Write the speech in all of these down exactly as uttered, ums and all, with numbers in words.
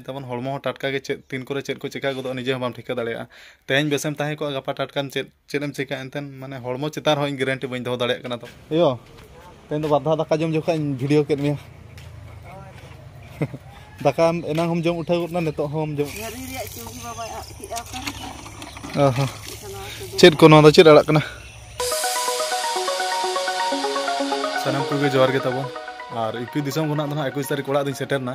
ᱛᱟᱵᱚᱱ, ᱦᱚᱲᱢᱚ ᱦᱚᱸ ᱴᱟᱴᱠᱟ ᱜᱮ ᱪᱮᱫ ᱛᱤᱱ ᱠᱚᱨᱮ ᱪᱮᱫ ᱠᱚ ᱪᱮᱠᱟ ᱜᱚᱫᱚᱜᱼᱟ, ᱱᱤᱡᱮ ᱦᱚᱸ ᱵᱟᱢ ᱴᱷᱤᱠᱟᱹ ᱫᱟᱲᱮᱭᱟᱜᱼᱟ᱾ ᱛᱮᱦᱮᱧ ᱵᱮᱥᱮᱢ ᱛᱟᱦᱮᱸ ᱠᱚᱜᱼᱟ, ᱜᱟᱯᱟ ᱴᱟᱴᱠᱟᱢ ᱪᱮᱫ ᱪᱮᱫ ᱮᱢ ᱪᱮᱠᱟ, ᱮᱱᱛᱮ ᱢᱟᱱᱮ ᱦᱚᱲᱢᱚ ᱪᱮᱛᱟᱱ ᱨᱮᱦᱚᱸ ᱤᱧ ᱜᱮᱨᱮᱱᱴᱤ ᱵᱟᱹᱧ ᱫᱚᱦᱚ ᱫᱟᱲᱮᱭᱟᱜ ᱠᱟᱱᱟ᱾ ᱛᱚ ᱭᱳ, ᱛᱮᱦᱮᱧ ᱫᱚ ᱵᱟᱨ ᱫᱷᱟᱣ ᱫᱟᱠᱟ ᱡᱚᱢ ᱡᱚᱠᱷᱚᱱ ᱤᱧ ᱵᱷᱤᱰᱤᱭᱳ ᱠᱮᱫ ᱢᱮᱭᱟ᱾ ᱫᱟᱠᱟ ᱮᱱᱟᱝ ᱦᱚᱸᱢ ᱡᱚᱢ ᱩᱴᱷᱟᱹᱣ ᱜᱚᱫ ᱱᱟ, ᱱᱤᱛᱚᱜ ᱦᱚᱸᱢ ᱡᱚᱢ᱾ ᱜᱟᱹᱨᱤ ᱨᱮᱭᱟᱜ ᱪᱩᱝᱜᱤ ᱵᱟᱵᱟᱭ ᱟᱫ ᱠᱮᱜᱼᱟ ᱚᱠᱟᱨᱮ? ᱚ ᱦᱚᱸ᱾ ᱪᱮᱫ ᱠᱚ ᱱᱚᱣᱟ ᱫᱚ, ᱪᱮᱫ ᱟᱲᱟᱜ ᱠᱟᱱᱟ? ᱥᱟᱱᱟᱢ ᱠᱚᱜᱮ ᱡᱚᱦᱟᱨ ᱜᱮ ᱛᱟᱵᱚᱱ᱾ ᱟᱨ ᱤᱯᱤ ᱫᱤᱥᱚᱢ ᱠᱷᱚᱱᱟᱜ ᱫᱚ ᱱᱟᱦᱟᱜ ᱮᱠᱩᱥ ᱛᱟᱹᱨᱤᱠᱷ ᱚᱲᱟᱜ ᱫᱚᱧ ᱥᱮᱴᱮᱨ ᱮᱱᱟ᱾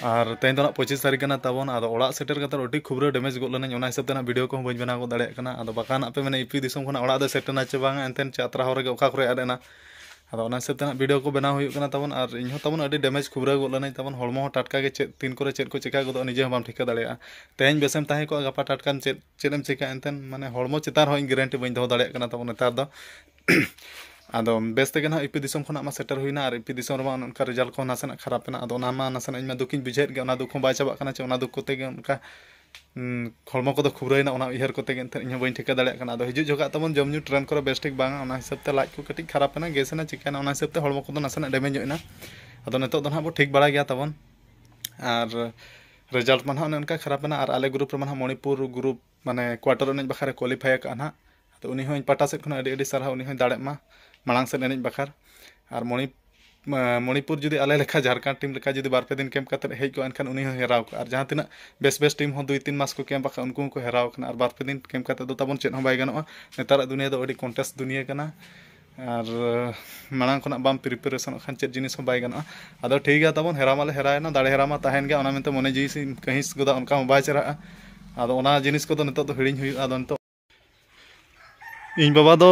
ᱟᱨ ᱛᱮᱦᱮᱧ ᱫᱚ ᱱᱟᱦᱟᱜ ᱯᱚᱸᱪᱤᱥ ᱛᱟᱹᱨᱤᱠᱷ ᱠᱟᱱᱟ ᱛᱟᱵᱚᱱ᱾ ᱟᱫᱚ ᱚᱲᱟᱜ ᱥᱮᱴᱮᱨ ᱠᱟᱛᱮ ᱟᱹᱰᱤ ᱠᱷᱩᱵᱽᱨᱟᱹ ᱰᱮᱢᱮᱡᱽ ᱜᱚᱫ ᱞᱮᱱᱟᱹᱧ, ᱚᱱᱟ ᱦᱤᱥᱟᱹᱵ ᱛᱮ ᱱᱟᱦᱟᱜ ᱵᱷᱤᱰᱤᱭᱳ ᱠᱚᱦᱚᱸ ᱵᱟᱹᱧ ᱵᱮᱱᱟᱣ ᱜᱚᱫ ᱫᱟᱲᱮᱭᱟᱜ ᱠᱟᱱᱟ᱾ ᱟᱫᱚ ᱵᱟᱠᱷᱟᱱ ᱟᱯᱮ ᱢᱮᱱᱟ ᱤᱯᱤ ᱫᱤᱥᱚᱢ ᱠᱷᱚᱱᱟᱜ ᱚᱲᱟᱜ ᱫᱚ ᱥᱮᱴᱮᱨ ᱮᱱᱟ ᱪᱮ ᱵᱟᱝᱟ, ᱮᱱᱛᱮ ᱪᱟᱛᱨᱟ ᱦᱚᱨ ᱨᱮᱜᱮ ᱚᱠᱟ ᱠᱚᱨᱮ ᱟᱫ ᱮᱱᱟ᱾ ᱟᱫᱚ ᱚᱱᱟ ᱦᱤᱥᱟᱹᱵ ᱛᱮ ᱱᱟᱦᱟᱜ ᱵᱷᱤᱰᱤᱭᱳ ᱠᱚ ᱵᱮᱱᱟᱣ ᱦᱩᱭᱩᱜ ᱠᱟᱱᱟ ᱛᱟᱵᱚᱱ᱾ ᱟᱨ ᱤᱧ ᱦᱚᱸ ᱛᱟᱵᱚᱱ ᱟᱹᱰᱤ ᱰᱮᱢᱮᱡᱽ ᱠᱷᱩᱵᱽᱨᱟᱹ ᱜᱚᱫ ᱞᱮᱱᱟᱹᱧ ᱛᱟᱵᱚᱱ, ᱦᱚᱲᱢᱚ ᱦᱚᱸ ᱴᱟᱴᱠᱟ ᱜᱮ ᱪᱮᱫ ᱛᱤᱱ ᱠᱚᱨᱮ ᱪᱮᱫ ᱠᱚ ᱪᱮᱠᱟ ᱜᱚᱫᱚᱜᱼᱟ, ᱱᱤᱡᱮ ᱦᱚᱸ ᱵᱟᱢ ᱴᱷᱤᱠᱟᱹ ᱫᱟᱲᱮᱭᱟᱜᱼᱟ᱾ ᱛᱮᱦᱮᱧ ᱵᱮᱥᱮᱢ ᱛᱟᱦᱮᱸ ᱠᱚᱜᱼᱟ, ᱜᱟᱯᱟ ᱴᱟᱴᱠᱟᱢ ᱪᱮᱫ ᱪᱮᱫ ᱮᱢ ᱪᱮᱠᱟ, ᱮᱱᱛᱮ ᱢᱟᱱᱮ ᱦᱚᱲᱢᱚ ᱪᱮᱛᱟᱱ ᱨᱮᱦᱚᱸ ᱤᱧ ᱜᱮᱨᱮᱱᱴᱤ ᱵᱟᱹᱧ ᱫᱚᱦᱚ ᱫᱟᱲᱮᱭᱟᱜ ᱠᱟᱱᱟ ᱛᱟᱵᱚᱱ ᱱᱮᱛᱟᱨ ᱫᱚ᱾ ᱟᱫᱚ ᱵᱮᱥ ᱛᱮᱜᱮ ᱱᱟᱦᱟᱜ ᱤᱯᱤ ᱫᱤᱥᱚᱢ ᱠᱷᱚᱱᱟᱜ ᱢᱟ ᱥᱮᱴᱮᱨ ᱦᱩᱭᱱᱟ, ᱟᱨ ᱤᱯᱤ ᱫᱤᱥᱚᱢ ᱨᱮᱢᱟ ᱚᱱᱮ ᱚᱱᱠᱟ ᱨᱮᱡᱟᱞᱴ ᱠᱚᱦᱚᱸ ᱱᱟᱥᱮᱱᱟᱜ ᱠᱷᱟᱨᱟᱯ ᱮᱱᱟ᱾ ᱟᱫᱚ ᱚᱱᱟ ᱢᱟ ᱱᱟᱥᱮᱱᱟᱜ ᱤᱧ ᱢᱟ ᱫᱩᱠᱤᱧ ᱵᱩᱡᱷᱟᱹᱣᱮᱫ ᱜᱮ, ᱚᱱᱟ ᱫᱩᱠ ᱦᱚᱸ ᱵᱟᱭ ᱪᱟᱵᱟᱜ ᱠᱟᱱᱟ ᱪᱮ, ᱚᱱᱟ ᱫᱩᱠ ᱠᱚᱛᱮ ᱜᱮ ᱚᱱᱠᱟ, ᱩᱸ, ᱦᱚᱲᱢᱚ ᱠᱚᱫᱚ ᱠᱷᱩᱵᱽᱨᱟᱹᱭᱮᱱᱟ, ᱚᱱᱟ ᱩᱭᱦᱟᱹᱨ ᱠᱚᱛᱮ ᱜᱮ ᱮᱱᱛᱮ ᱤᱧ ᱦᱚᱸ ᱵᱟᱹᱧ ᱴᱷᱤᱠᱟᱹ ᱫᱟᱲᱮᱭᱟᱜ ᱠᱟᱱᱟ᱾ ᱟᱫᱚ ᱦᱤᱡᱩᱜ ᱡᱚᱠᱷᱟᱜ ᱛᱟᱵᱚᱱ ᱡᱚᱢ ᱧᱩ ᱴᱨᱮᱱ ᱠᱚᱨᱮ ᱵᱮᱥ ᱴᱷᱤᱠ ᱵᱟᱝᱟ, ᱚᱱᱟ ᱦᱤᱥᱟᱹᱵ ᱛᱮ ᱞᱟᱡ ᱠᱚ ᱠᱟᱹᱴᱤᱡ ᱠᱷᱟᱨᱟᱯ ᱮᱱᱟ, ᱜᱮᱥ ᱮᱱᱟ, ᱪᱤᱠᱟᱹᱭᱮᱱᱟ, ᱚᱱᱟ ᱦᱤᱥᱟᱹᱵ ᱛᱮ ᱦᱚᱲᱢᱚ ᱠᱚᱫᱚ ᱱᱟᱥᱮᱱᱟᱜ ᱰᱮᱢᱮᱡᱽ ᱧᱚᱜ ᱮᱱᱟ᱾ ᱟᱫᱚ ᱱᱤᱛᱚᱜ ᱫᱚ ᱱᱟᱦᱟᱜ ᱵᱚ ᱴᱷᱤᱠ ᱵᱟᱲᱟ ᱜᱮᱭᱟ ᱛᱟᱵᱚᱱ᱾ ᱟᱨ ᱨᱮᱡᱟᱞᱴ ᱢᱟ ᱱᱟᱦᱟᱜ ᱚᱱᱮ ᱚᱱᱠᱟ ᱠᱷᱟᱨᱟᱯ ᱮᱱᱟ, ᱟᱨ ᱟᱞᱮ ᱜᱨᱩᱯ ᱨᱮᱢᱟ ᱱᱟᱦᱟᱜ ᱢᱚᱬᱤᱯᱩᱨ ᱜᱨᱩᱯ, ᱢᱟᱱᱮ ᱠᱣᱟᱴᱟᱨ ᱮᱱᱮᱡ ᱵᱟᱠᱷᱨᱟ ᱨᱮ ᱠᱳᱣᱟᱞᱤᱯᱷᱟᱭ ᱟᱠᱟᱫᱼᱟ ᱱᱟᱦᱟᱜ᱾ ᱟᱫᱚ ᱩᱱᱤ ᱦᱚᱸ ᱤᱧ ᱯᱟᱦᱴᱟ ᱥᱮᱫ ᱠᱷᱚᱱᱟᱜ ᱟᱹᱰᱤ ᱟᱹᱰᱤ ᱥᱟᱨᱦᱟᱣ, ᱩᱱᱤ ᱦᱚᱸᱭ ᱫᱟᱲᱮᱜ ᱢᱟ ᱢᱟᱲᱟᱝ ᱥᱮᱫ ᱮᱱᱮᱡ ᱵᱟᱠᱷᱨᱟ᱾ ᱟᱨ ᱢᱚᱬᱤ-, ᱢᱟ-, ᱢᱚᱬᱤᱯᱩᱨ ᱡᱩᱫᱤ ᱟᱞᱮ ᱞᱮᱠᱟ ᱡᱷᱟᱲᱠᱷᱚᱸᱰ ᱴᱤᱢ ᱞᱮᱠᱟ ᱡᱩᱫᱤ ᱵᱟᱨ ᱯᱮ ᱫᱤᱱ ᱠᱮᱢᱯ ᱠᱟᱛᱮᱫ ᱦᱮᱡ ᱠᱚᱜᱼᱟ, ᱮᱱᱠᱷᱟᱱ ᱩᱱᱤ ᱦᱚᱸ ᱦᱮᱨᱟᱣ ᱠᱚᱜᱼᱟ᱾ ᱟᱨ ᱡᱟᱦᱟᱸ ᱛᱤᱱᱟᱹᱜ ᱵᱮᱥ ᱵᱮᱥ ᱴᱤᱢ ᱦᱚᱸ ᱫᱩᱭ ᱛᱤᱱ ᱢᱟᱥ ᱠᱚ ᱠᱮᱢᱯ ᱟᱠᱟᱫ, ᱩᱱᱠᱩ ᱦᱚᱸᱠᱚ ᱦᱮᱨᱟᱣ ᱟᱠᱟᱱᱟ᱾ ᱟᱨ ᱵᱟᱨ ᱯᱮ ᱫᱤᱱ ᱠᱮᱢᱯ ᱠᱟᱛᱮᱫ ᱫᱚ ᱛᱟᱵᱚᱱ ᱪᱮᱫ ᱦᱚᱸ ᱵᱟᱭ ᱜᱟᱱᱚᱜᱼᱟ᱾ ᱱᱮᱛᱟᱨᱟᱜ ᱫᱩᱱᱤᱭᱟᱹ ᱫᱚ ᱟᱹᱰᱤ ᱠᱚᱱᱴᱮᱥᱴ ᱫᱩᱱᱤᱭᱟᱹ ᱠᱟᱱᱟ᱾ ᱟᱨ ᱢᱟᱲᱟᱝ ᱠᱷᱚᱱᱟᱜ ᱵᱟᱢ ᱯᱨᱤᱯᱟᱨᱮᱥᱚᱱᱚᱜ ᱠᱷᱟᱱ ᱪᱮᱫ ᱡᱤᱱᱤᱥ ᱦᱚᱸ ᱵᱟᱭ ᱜᱟᱱᱚᱜᱼᱟ᱾ ᱟᱫᱚ ᱴᱷᱤᱠ ᱜᱮᱭᱟ ᱛᱟᱵᱚᱱ, ᱦᱮᱨᱟ ᱢᱟᱞᱮ ᱦᱮᱨᱟᱭᱮᱱᱟ, ᱫᱟᱲᱮ ᱦᱮᱨᱟ ᱢᱟ ᱛᱟᱦᱮᱱ ᱜᱮᱭᱟ, ᱚᱱᱟ ᱢᱮᱱᱛᱮ ᱢᱚᱱᱮ ᱡᱤᱣᱤ ᱥᱮ ᱠᱟᱹᱦᱤᱥ ᱜᱚᱫᱟ, ᱚᱱᱠᱟ ᱦᱚᱸ ᱵᱟᱭ ᱪᱮᱨᱦᱟᱜᱼᱟ᱾ ᱟᱫᱚ ᱚᱱᱟ ᱡᱤᱱᱤᱥ ᱠᱚᱫᱚ ᱱᱤᱛᱚᱜ ᱫᱚ ᱦᱤᱲᱤᱧ ᱦᱩᱭᱩᱜᱼᱟ᱾ ᱟᱫᱚ ᱱᱤᱛᱚᱜ ᱤᱧ ᱵᱟᱵᱟ ᱫᱚ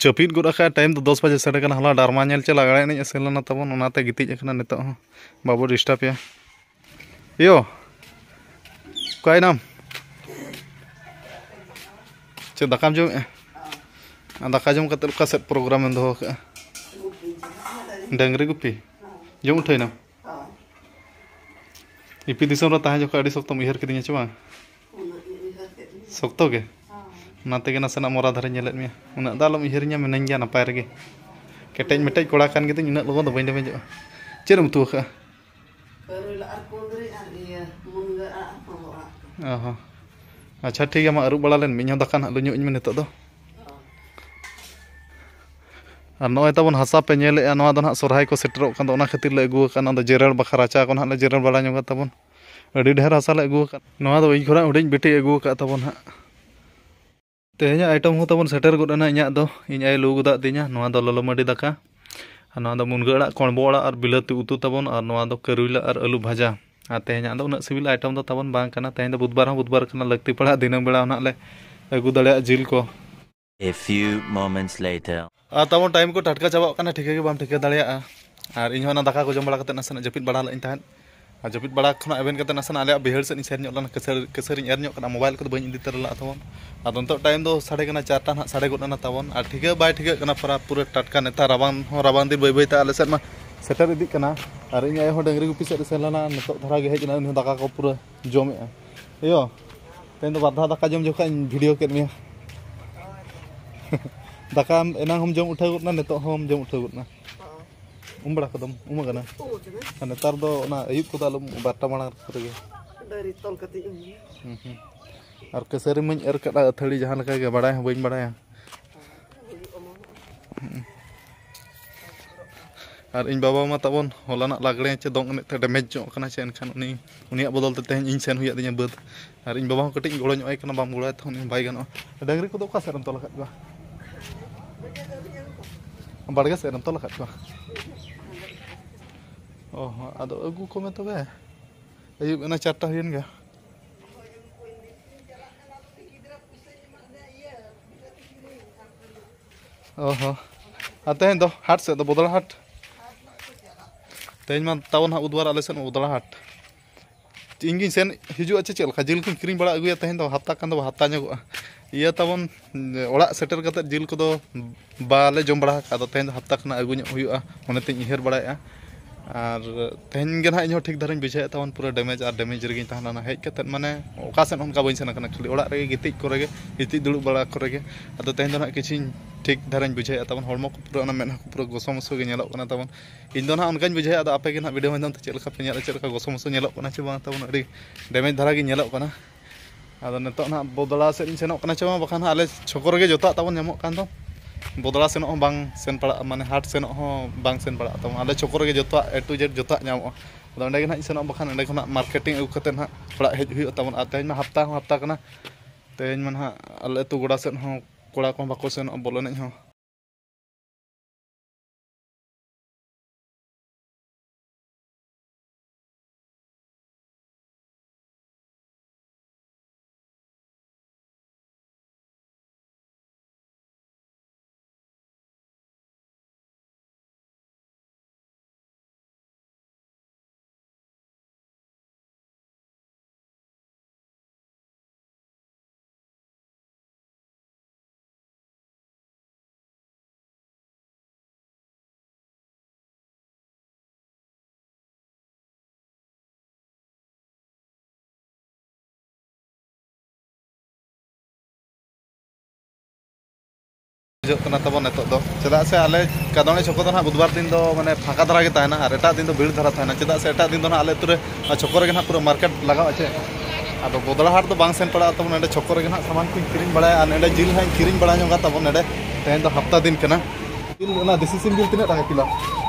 ᱡᱟᱹᱯᱤᱫ ᱜᱚᱫ ᱟᱠᱟᱫ, ᱴᱟᱭᱤᱢ ᱫᱚ ᱫᱚᱥ ᱵᱟᱡᱮ ᱥᱮᱴᱮᱨ ᱠᱟᱱᱟ, ᱦᱚᱞᱟ ᱰᱨᱟᱢᱟ ᱧᱮᱞ ᱪᱮ ᱞᱟᱜᱽᱲᱮ ᱮᱱᱮᱡ ᱮ ᱥᱮᱱ ᱞᱮᱱᱟ ᱛᱟᱵᱚᱱ, ᱚᱱᱟᱛᱮ ᱜᱤᱛᱤᱡ ᱟᱠᱟᱱᱟ᱾ ᱱᱤᱛᱚᱜ ᱦᱚᱸ ᱵᱟᱵᱚ ᱰᱤᱥᱴᱟᱵᱮᱭᱟ᱾ ᱭᱳ, ᱚᱠᱟᱭᱮᱱᱟᱢ? ᱪᱮᱫ ᱫᱟᱠᱟᱢ ᱡᱚᱢᱮᱜᱼᱟ? ᱟᱨ ᱫᱟᱠᱟ ᱡᱚᱢ ᱠᱟᱛᱮᱫ ᱚᱠᱟ ᱥᱮᱫ ᱯᱨᱳᱜᱨᱟᱢ ᱮᱢ ᱫᱚᱦᱚ ᱠᱟᱜᱼᱟ? ᱰᱟᱹᱝᱨᱤ ᱜᱩᱯᱤ? ᱡᱚᱢ ᱩᱴᱷᱟᱹᱭᱱᱟᱢ? ᱤᱯᱤ ᱫᱤᱥᱚᱢ ᱨᱮ ᱛᱟᱦᱮᱸ ᱡᱚᱠᱷᱚᱱ ᱟᱹᱰᱤ ᱥᱚᱠᱛᱚᱢ ᱩᱭᱦᱟᱹᱨ ᱠᱤᱫᱤᱧᱟ ᱪᱮ ᱵᱟᱝ? ᱥᱚᱠᱛᱚ ᱜᱮ? ᱚᱱᱟ ᱛᱮᱜᱮ ᱱᱟᱥᱮᱱᱟᱜ ᱢᱚᱨᱟ ᱫᱷᱟᱨᱮᱧ ᱧᱮᱞᱮᱫ ᱢᱮᱭᱟ᱾ ᱩᱱᱟᱹᱜ ᱫᱚ ᱟᱞᱚᱢ ᱩᱭᱦᱟᱹᱨᱤᱧᱟ, ᱢᱤᱱᱟᱹᱧ ᱜᱮᱭᱟ ᱱᱟᱯᱟᱭ ᱨᱮᱜᱮ᱾ ᱠᱮᱴᱮᱡ ᱢᱮᱴᱮᱡ ᱠᱚᱲᱟ ᱠᱟᱱ ᱜᱮᱛᱤᱧ, ᱩᱱᱟᱹᱜ ᱞᱚᱜᱚᱱ ᱫᱚ ᱵᱟᱹᱧ ᱰᱮᱢᱮᱡᱚᱜᱼᱟ᱾ ᱪᱮᱫ ᱮᱢ ᱩᱛᱩ ᱟᱠᱟᱫᱼᱟ? ᱠᱟᱨᱮᱞᱟ ᱟᱨ ᱠᱩᱸᱫᱽᱨᱤ ᱤᱭᱟᱹ, ᱢᱩᱱᱜᱟᱹ ᱟᱲᱟᱜ, ᱦᱚᱛᱚᱫ ᱟᱲᱟᱜ ᱠᱚ᱾ ᱚ ᱦᱚᱸ᱾ ᱟᱪᱪᱷᱟ, ᱴᱷᱤᱠ ᱜᱮᱭᱟ, ᱢᱟ ᱟᱹᱨᱩᱵ ᱵᱟᱲᱟ ᱞᱮᱱ ᱢᱮ, ᱤᱧ ᱦᱚᱸ ᱫᱟᱠᱟ ᱱᱟᱦᱟᱜ ᱞᱩ ᱧᱚᱜ ᱟᱹᱧ ᱢᱮ ᱱᱤᱛᱚᱜ ᱫᱚ᱾ ᱟᱨ ᱱᱚᱜᱼᱚᱭ ᱛᱟᱵᱚᱱ ᱦᱟᱥᱟ ᱯᱮ ᱧᱮᱞᱮᱫᱼᱟ, ᱱᱚᱣᱟ ᱫᱚ ᱱᱟᱦᱟᱜ ᱥᱚᱨᱦᱟᱭ ᱠᱚ ᱥᱮᱴᱮᱨᱚᱜ ᱠᱟᱱ ᱫᱚ, ᱚᱱᱟ ᱠᱷᱟᱹᱛᱤᱨ ᱞᱮ ᱟᱹᱜᱩ ᱟᱠᱟᱫᱼᱟ᱾ ᱱᱚᱣᱟ ᱫᱚ ᱡᱮᱨᱮᱲ ᱵᱟᱠᱷᱨᱟ, ᱨᱟᱪᱟ ᱠᱚ ᱱᱟᱦᱟᱜ ᱞᱮ ᱡᱮᱨᱮᱲ ᱵᱟᱲᱟ ᱧᱚᱜᱟ ᱛᱟᱵᱚᱱ᱾ ᱟᱹᱰᱤ ᱰᱷᱮᱨ ᱦᱟᱥᱟ ᱞᱮ ᱟᱹᱜᱩ ᱟᱠᱟᱫ, ᱱᱚᱣᱟ ᱫᱚ ᱤᱧ ᱠᱷᱚᱱᱟᱜ ᱦᱩᱰᱤᱧ ᱵᱤᱴᱤᱭ ᱟᱹᱜᱩ ᱟᱠᱟᱫ ᱛᱟᱵᱚᱱ ᱦᱟᱸᱜ᱾ ᱛᱮᱦᱮᱧᱟᱜ item ᱦᱚᱸ ᱛᱟᱵᱚᱱ ᱥᱮᱴᱮᱨ ᱜᱚᱫ ᱮᱱᱟ ᱤᱧᱟᱹᱜ ᱫᱚ, ᱤᱧ ᱟᱭᱳ ᱞᱩ ᱜᱚᱫᱟᱜ ᱛᱤᱧᱟ᱾ ᱱᱚᱣᱟ ᱫᱚ ᱞᱚᱞᱚ ᱢᱟᱹᱰᱤ ᱫᱟᱠᱟ, ᱟᱨ ᱱᱚᱣᱟ ᱫᱚ ᱢᱩᱱᱜᱟᱹ ᱟᱲᱟᱜ ᱠᱚᱲᱵᱚ ᱟᱲᱟᱜ ᱟᱨ ᱵᱤᱞᱟᱹᱛᱤ ᱩᱛᱩ ᱛᱟᱵᱚᱱ, ᱟᱨ ᱱᱚᱣᱟ ᱫᱚ ᱠᱟᱹᱨᱩᱭᱞᱟ ᱟᱨ ᱟᱹᱞᱩ ᱵᱷᱟᱡᱟ᱾ ᱟᱨ ᱛᱮᱦᱮᱧᱟᱜ ᱫᱚ ᱩᱱᱟᱹᱜ ᱥᱤᱵᱤᱞ item ᱫᱚ ᱛᱟᱵᱚᱱ ᱵᱟᱝ ᱠᱟᱱᱟ, ᱛᱮᱦᱮᱧ ᱫᱚ ᱵᱩᱫᱷᱵᱟᱨ ᱦᱚᱸ ᱵᱩᱫᱷᱵᱟᱨ ᱠᱟᱱᱟ, ᱞᱟᱹᱠᱛᱤ ᱯᱟᱲᱟᱜ ᱫᱤᱱᱟᱹᱢ ᱵᱮᱲᱟ ᱦᱚᱸ ᱱᱟᱜ ᱞᱮ ᱟᱹᱜᱩ ᱫᱟᱲᱮᱭᱟᱜᱼᱟ ᱡᱤᱞ ᱠᱚ᱾ A few moments later. ᱟᱨ ᱛᱟᱵᱚᱱ time ᱠᱚ ᱴᱟᱴᱠᱟ ᱪᱟᱵᱟᱜ ᱠᱟᱱᱟ, ᱴᱷᱤᱠᱟᱹ ᱜᱮ ᱵᱟᱢ ᱴᱷᱤᱠᱟᱹ ᱫᱟᱲᱮᱭᱟᱜᱼᱟ᱾ ᱟᱨ ᱤᱧ ᱦᱚᱸ ᱚᱱᱟ ᱫᱟᱠᱟ ᱠᱚ ᱡᱚᱢ ᱵᱟᱲᱟ ᱠᱟᱛᱮ ᱱᱟᱥᱮᱱᱟᱜ ᱡᱟᱹᱯᱤᱫ ᱵᱟᱲᱟ ᱞᱮᱫ ᱤᱧ ᱛᱟᱦᱮᱸᱫ᱾ ᱟᱨ ᱡᱟᱹᱯᱤᱫ ᱵᱟᱲᱟ ᱠᱷᱚᱱᱟᱜ ᱮᱵᱷᱮᱱ ᱠᱟᱛᱮ ᱱᱟᱥᱮᱱᱟᱜ ᱟᱞᱮᱭᱟᱜ ᱵᱟᱹᱭᱦᱟᱹᱲ ᱥᱮᱫ ᱤᱧ ᱥᱮᱱ ᱧᱚᱜ ᱞᱮᱱᱟ, ᱠᱟᱹᱥᱟᱹᱨ, ᱠᱟᱹᱥᱟᱹᱨᱤᱧ ᱮᱨ ᱧᱚᱜ ᱠᱟᱱᱟ, mobile ᱠᱚᱫᱚ ᱵᱟᱹᱧ ᱤᱫᱤ ᱛᱟᱨᱟ ᱞᱮᱫᱼᱟ ᱛᱟᱵᱚᱱ᱾ ᱟᱫᱚ ᱱᱤᱛᱚᱜ time ᱫᱚ ᱥᱟᱰᱮ ᱠᱟᱱᱟ ᱪᱟᱨᱴᱟ ᱱᱟᱦᱟᱜ ᱥᱟᱰᱮ ᱜᱚᱫ ᱮᱱᱟ ᱛᱟᱵᱚᱱ, ᱟᱨ ᱴᱷᱤᱠᱟᱹ ᱵᱟᱭ ᱴᱷᱤᱠᱟᱹᱜ ᱠᱟᱱᱟ ᱯᱩᱨᱟᱹ, ᱯᱩᱨᱟᱹ ᱴᱟᱴᱠᱟ ᱱᱮᱛᱟᱨ ᱨᱟᱵᱟᱝ ᱦᱚᱸ ᱨᱟᱵᱟᱝ ᱫᱤᱱ ᱵᱟᱹᱭ ᱵᱟᱹᱭ ᱛᱮ ᱟᱞᱮ ᱥᱮᱫ ᱢᱟ ᱥᱮᱴᱮᱨ ᱤᱫᱤᱜ ᱠᱟᱱᱟ᱾ ᱟᱨ ᱤᱧ ᱟᱭᱳ ᱦᱚᱸ ᱰᱟᱹᱝᱨᱤ ᱜᱩᱯᱤ ᱥᱮᱫ ᱮ ᱥᱮᱱ ᱞᱮᱱᱟ, ᱱᱤᱛᱚᱜ ᱫᱷᱟᱨᱟ ᱜᱮ ᱦᱮᱡ ᱮᱱᱟ, ᱩᱱᱤ ᱦᱚᱸ ᱫᱟᱠᱟ ᱠᱚ ᱯᱩᱨᱟᱹ ᱡᱚᱢᱮᱜᱼᱟ᱾ ᱟᱭᱳ, ᱛᱮᱦᱮᱧ ᱫᱚ ᱵᱟᱨ ᱫᱷᱟᱣ ᱫᱟᱠᱟ ᱡᱚᱢ ᱡᱚᱠᱷᱟᱡ ᱤᱧ video ᱠᱮᱫ ᱢᱮᱭᱟ᱾ ᱫᱟᱠᱟ ᱮᱱᱟᱝ ᱦᱚᱸᱢ ᱡᱚᱢ ᱩᱴᱷᱟᱹᱣ ᱜᱚᱫ ᱱᱟ, ᱱᱤᱛᱚᱜ ᱦᱚᱸᱢ ᱡᱚᱢ ᱩᱴᱷᱟᱹᱣ ᱜᱚᱫ ᱱᱟ᱾ ᱩᱢ ᱵᱟᱲᱟ ᱠᱚᱫᱚᱢ ᱩᱢ ᱟᱠᱟᱱᱟ? ᱩᱢ ᱟᱠᱟᱱᱟ᱾ ᱟᱨ ᱱᱮᱛᱟᱨ ᱫᱚ ᱚᱱᱟ ᱟᱹᱭᱩᱵ ᱠᱚᱫᱚ ᱟᱞᱚᱢ, ᱵᱟᱨᱴᱟ ᱢᱟᱲᱟᱝ ᱠᱚᱨᱮ ᱜᱮ᱾ ᱰᱟᱹᱝᱨᱤ ᱛᱚᱞ ᱠᱟᱛᱮ ᱤᱧ ᱩᱢ᱾ ᱦᱩᱸ, ᱦᱩᱸ᱾ ᱟᱨ ᱠᱟᱹᱥᱟᱹᱨᱤ ᱢᱟᱹᱧ ᱮᱨ ᱠᱟᱫᱟ ᱟᱹᱛᱷᱟᱹᱲᱤ, ᱡᱟᱦᱟᱸ ᱞᱮᱠᱟ ᱜᱮ, ᱵᱟᱲᱟᱭ ᱦᱚᱸ ᱵᱟᱹᱧ ᱵᱟᱲᱟᱭᱟ᱾ ᱦᱩᱸ᱾ ᱟᱨ ᱤᱧ ᱵᱟᱵᱟ ᱢᱟ ᱛᱟᱵᱚᱱ ᱦᱚᱞᱟᱱᱟᱜ ᱞᱟᱜᱽᱲᱮ ᱪᱮ ᱫᱚᱝ ᱮᱱᱮᱡ ᱛᱮ damage ᱧᱚᱜ ᱠᱟᱱᱟ ᱪᱮ, ᱮᱱᱠᱷᱟᱱ ᱩᱱᱤ, ᱩᱱᱤᱭᱟᱜ ᱵᱚᱫᱚᱞ ᱛᱮ ᱛᱮᱦᱮᱧ ᱤᱧ ᱥᱮᱱ ᱦᱩᱭᱩᱜ ᱛᱤᱧᱟᱹ ᱵᱟᱹᱫᱽ᱾ ᱟᱨ ᱤᱧ ᱵᱟᱵᱟ ᱦᱚᱸ ᱠᱟᱹᱴᱤᱡ ᱤᱧ ᱜᱚᱲᱚ ᱧᱚᱜ ᱟᱭ ᱠᱟᱱᱟ, ᱵᱟᱢ ᱜᱚᱲᱚ ᱟᱭ ᱛᱮᱦᱚᱸ ᱩᱱᱤ ᱦᱚᱸ ᱵᱟᱭ ᱜᱟᱱᱚᱜᱼᱟ᱾ ᱰᱟᱹᱝᱨᱤ ᱠᱚᱫᱚ ᱚᱠᱟ ᱥᱮᱫ ᱨᱮᱢ ᱛᱚᱞ ᱟᱠᱟᱫ ᱠᱚᱣᱟ? ᱵᱟᱲᱜᱮ ᱥᱮᱫ ᱨᱮᱢ ᱛᱚᱞ ᱟᱠᱟᱫ ᱠᱚᱣᱟ? ᱚ ᱦᱚᱸ, ᱟᱫᱚ ᱟᱹᱜᱩ ᱠᱚᱢᱮ ᱛᱚᱵᱮ᱾ ᱟᱹᱭᱩᱵ ᱮᱱᱟ, ᱪᱟᱨᱴᱟ ᱦᱩᱭᱮᱱ ᱜᱮᱭᱟ᱾ ᱚ ᱦᱚᱸ᱾ ᱟᱨ ᱛᱮᱦᱮᱧ ᱫᱚ ᱦᱟᱴ ᱥᱮᱫ ᱫᱚ ᱵᱚᱫᱲᱟ ᱦᱟᱴ? ᱛᱮᱦᱮᱧ ᱢᱟ ᱛᱟᱵᱚᱱ ᱦᱟᱸᱜ ᱵᱩᱫᱷᱵᱟᱨ, ᱟᱞᱮ ᱥᱮᱫ ᱢᱟ ᱵᱚᱫᱲᱟ ᱦᱟᱴ᱾ ᱤᱧ ᱜᱤᱧ ᱥᱮᱱ ᱦᱤᱡᱩᱜᱼᱟ ᱪᱮ ᱪᱮᱫ ᱞᱮᱠᱟ? ᱡᱤᱞ ᱠᱚᱧ ᱠᱤᱨᱤᱧ ᱵᱟᱲᱟ ᱟᱹᱜᱩᱭᱟ, ᱛᱮᱦᱮᱧ ᱫᱚ ᱦᱟᱯᱛᱟ ᱠᱷᱟᱱ ᱫᱚ ᱦᱟᱯᱛᱟ ᱧᱚᱜᱚᱜᱼᱟ᱾ ᱤᱭᱟᱹ ᱛᱟᱵᱚᱱ, ᱚᱲᱟᱜ ᱥᱮᱴᱮᱨ ᱠᱟᱛᱮᱫ ᱡᱤᱞ ᱠᱚᱫᱚ ᱵᱟᱞᱮ ᱡᱚᱢ ᱵᱟᱲᱟ ᱟᱠᱟᱫ, ᱟᱫᱚ ᱛᱮᱦᱮᱧ ᱫᱚ ᱦᱟᱯᱛᱟ ᱠᱷᱚᱱᱟᱜ ᱟᱹᱜᱩ ᱧᱚᱜ ᱦᱩᱭᱩᱜᱼᱟ, ᱢᱚᱱᱮ ᱛᱤᱧ ᱩᱭᱦᱟᱹᱨ ᱵᱟᱲᱟᱭᱮᱫᱼᱟ᱾ ᱟᱨ ᱛᱮᱦᱮᱧ ᱜᱮ ᱱᱟᱦᱟᱜ ᱤᱧᱦᱚᱸ ᱴᱷᱤᱠ ᱫᱷᱟᱨᱟᱧ ᱵᱩᱡᱷᱟᱹᱣᱮᱫ ᱛᱟᱵᱚᱱ, ᱯᱩᱨᱟᱹ damage ᱟᱨ damage ᱨᱮᱜᱮᱧ ᱛᱟᱦᱮᱸ ᱞᱮᱱᱟ᱾ ᱦᱮᱡ ᱠᱟᱛᱮᱫ ᱢᱟᱱᱮ ᱚᱠᱟ ᱥᱮᱫ ᱦᱚᱸ ᱚᱱᱠᱟ ᱵᱟᱹᱧ ᱥᱮᱱ ᱟᱠᱟᱱᱟ, ᱠᱷᱟᱹᱞᱤ ᱚᱲᱟᱜ ᱨᱮᱜᱮ ᱜᱤᱛᱤᱡ ᱠᱚᱨᱮ ᱜᱮ, ᱜᱤᱛᱤᱡ ᱫᱩᱲᱩᱵ ᱵᱟᱲᱟ ᱠᱚᱨᱮ ᱜᱮ᱾ ᱟᱫᱚ ᱛᱮᱦᱮᱧ ᱫᱚ ᱱᱟᱦᱟᱜ ᱠᱤᱪᱷᱩᱧ ᱴᱷᱤᱠ ᱫᱷᱟᱨᱟᱧ ᱵᱩᱡᱷᱟᱹᱣᱮᱫᱼᱟ ᱛᱟᱵᱚᱱ, ᱦᱚᱲᱢᱚ ᱠᱚ ᱯᱩᱨᱟᱹ ᱚᱱᱟ ᱢᱮᱫᱦᱟ ᱠᱚ ᱯᱩᱨᱟᱹ ᱜᱚᱥᱚ ᱢᱚᱥᱚ ᱜᱮ ᱧᱮᱞᱚᱜ ᱠᱟᱱᱟ ᱛᱟᱵᱚᱱ᱾ ᱤᱧ ᱫᱚ ᱱᱟᱦᱟᱜ ᱚᱱᱠᱟᱧ ᱵᱩᱡᱷᱟᱹᱣᱮᱫᱼᱟ, ᱟᱫᱚ ᱟᱯᱮ ᱜᱮ ᱱᱟᱦᱟᱜ ᱵᱷᱤᱰᱤᱭᱳ ᱢᱟᱫᱽᱫᱷᱚᱢ ᱛᱮ ᱪᱮᱫ ᱞᱮᱠᱟ ᱯᱮ ᱧᱮᱞᱮᱫᱼᱟ, ᱪᱮᱫ ᱞᱮᱠᱟ ᱜᱚᱥᱚ ᱢᱚᱥᱚ ᱧᱮᱞᱚᱜ ᱠᱟᱱᱟ ᱪᱮ ᱵᱟᱝ ᱛᱟᱵᱚᱱ, ᱟᱹᱰᱤ ᱰᱮᱢᱮᱡᱽ ᱫᱷᱟᱨᱟ ᱜᱮ ᱧᱮᱞᱚᱜ ᱠᱟᱱᱟ᱾ ᱟᱫᱚ ᱱᱤᱛᱚᱜ ᱱᱟᱦᱟᱜ ᱵᱚᱫᱽᱲᱟ ᱥᱮᱫ ᱤᱧ ᱥᱮᱱᱚᱜ ᱠᱟᱱᱟ ᱪᱮ ᱵᱟᱝ, ᱵᱟᱠᱷᱟᱱ ᱦᱟᱸᱜ ᱟᱞᱮ ᱪᱷᱚᱠᱚ ᱨᱮᱜᱮ ᱡᱚᱛᱚᱣᱟᱜ ᱛᱟᱵᱚᱱ ᱧᱟᱢᱚᱜ ᱠᱟᱱ ᱫᱚ᱾ ᱵᱚᱫᱽᱲᱟ ᱥᱮᱱᱚᱜ ᱦᱚᱸ ᱵᱟᱝ ᱥᱮᱱ ᱯᱟᱲᱟᱜᱼᱟ, ᱢᱟᱱᱮ ᱦᱟᱴ ᱥᱮᱱᱚᱜ ᱦᱚᱸ ᱵᱟᱝ ᱥᱮᱱ ᱯᱟᱲᱟᱜᱼᱟ ᱛᱟᱵᱚᱱ᱾ ᱟᱞᱮ ᱪᱷᱚᱠᱚ ᱨᱮᱜᱮ ᱡᱚᱛᱚᱣᱟᱜ A to Z ᱡᱚᱛᱚᱣᱟᱜ ᱧᱟᱢᱚᱜᱼᱟ᱾ ᱟᱫᱚ ᱚᱸᱰᱮ ᱜᱮ ᱱᱟᱦᱟᱜ ᱤᱧ ᱥᱮᱱᱚᱜᱼᱟ, ᱵᱟᱠᱷᱟᱱ ᱚᱸᱰᱮ ᱠᱷᱚᱱᱟᱜ ᱢᱟᱨᱠᱮᱴᱤᱝ ᱟᱹᱜᱩ ᱠᱟᱛᱮ ᱱᱟᱦᱟᱜ ᱚᱲᱟᱜ ᱦᱮᱡ ᱦᱩᱭᱩᱜᱼᱟ ᱛᱟᱵᱚᱱ᱾ ᱟᱨ ᱛᱮᱦᱮᱧ ᱢᱟ ᱦᱟᱯᱛᱟ ᱦᱚᱸ ᱦᱟᱯᱛᱟ ᱠᱟᱱᱟ, ᱛᱮᱦᱮᱧ ᱢᱟ ᱱᱟᱦᱟᱜ ᱟᱞᱮ ᱟᱹᱛᱩ ᱜᱚᱰᱟ ᱥᱮᱫ ᱦᱚᱸ ᱠᱚᱲᱟ ᱠᱚᱦᱚᱸ ᱵᱟᱠᱚ ᱥᱮᱱᱚᱜᱼᱟ ᱵᱚᱞ ᱮᱱᱮᱡ ᱦᱚᱸ᱾ ᱵᱩᱡᱷᱟᱹᱜ ᱠᱟᱱᱟ ᱛᱟᱵᱚᱱ ᱱᱤᱛᱚᱜ ᱫᱚ, ᱪᱮᱫᱟᱜ ᱥᱮ ᱟᱞᱮ ᱠᱟᱫᱚᱬᱮ ᱪᱷᱚᱠᱚ ᱫᱚ ᱱᱟᱦᱟᱜ ᱵᱩᱫᱷᱵᱟᱨ ᱫᱤᱱ ᱫᱚ ᱢᱟᱱᱮ ᱯᱷᱟᱸᱠᱟ ᱫᱷᱟᱨᱟ ᱜᱮ ᱛᱟᱦᱮᱱᱟ, ᱟᱨ ᱮᱴᱟᱜ ᱫᱤᱱ ᱫᱚ ᱵᱷᱤᱲ ᱫᱷᱟᱨᱟ ᱛᱟᱦᱮᱱᱟ᱾ ᱪᱮᱫᱟᱜ ᱥᱮ ᱮᱴᱟᱜ ᱫᱤᱱ ᱫᱚ ᱱᱟᱦᱟᱜ ᱟᱞᱮ ᱟᱹᱛᱩ ᱨᱮ ᱪᱷᱚᱠᱚ ᱨᱮᱜᱮ ᱱᱟᱦᱟᱜ ᱯᱩᱨᱟᱹ ᱢᱟᱨᱠᱮᱴ ᱞᱟᱜᱟᱜᱼᱟ ᱪᱮ᱾ ᱟᱫᱚ ᱵᱚᱫᱽᱲᱟ ᱦᱟᱴ ᱫᱚ ᱵᱟᱝ ᱥᱮᱱ ᱯᱟᱲᱟᱜᱼᱟ ᱛᱟᱵᱚᱱ, ᱱᱚᱰᱮ ᱪᱷᱚᱠᱚ ᱨᱮᱜᱮ ᱱᱟᱦᱟᱜ ᱥᱟᱢᱟᱱ ᱠᱚᱧ ᱠᱤᱨᱤᱧ ᱵᱟᱲᱟᱭᱟ, ᱟᱨ ᱱᱚᱰᱮ ᱡᱤᱞ ᱦᱟᱸᱜ ᱤᱧ ᱠᱤᱨᱤᱧ ᱵᱟᱲᱟ ᱧᱚᱜᱟ ᱛᱟᱵᱚᱱ ᱱᱚᱰᱮ᱾ ᱛᱮᱦᱮᱧ ᱫᱚ ᱦᱟᱯᱛᱟ ᱫᱤᱱ ᱠᱟᱱᱟ᱾ ᱡᱤᱞ, ᱚᱱᱟ ᱫᱮᱥᱤ ᱥᱤᱢ ᱡᱤᱞ ᱛᱤᱱᱟᱹᱜ ᱴᱟᱠᱟ ᱠᱤᱞᱳ?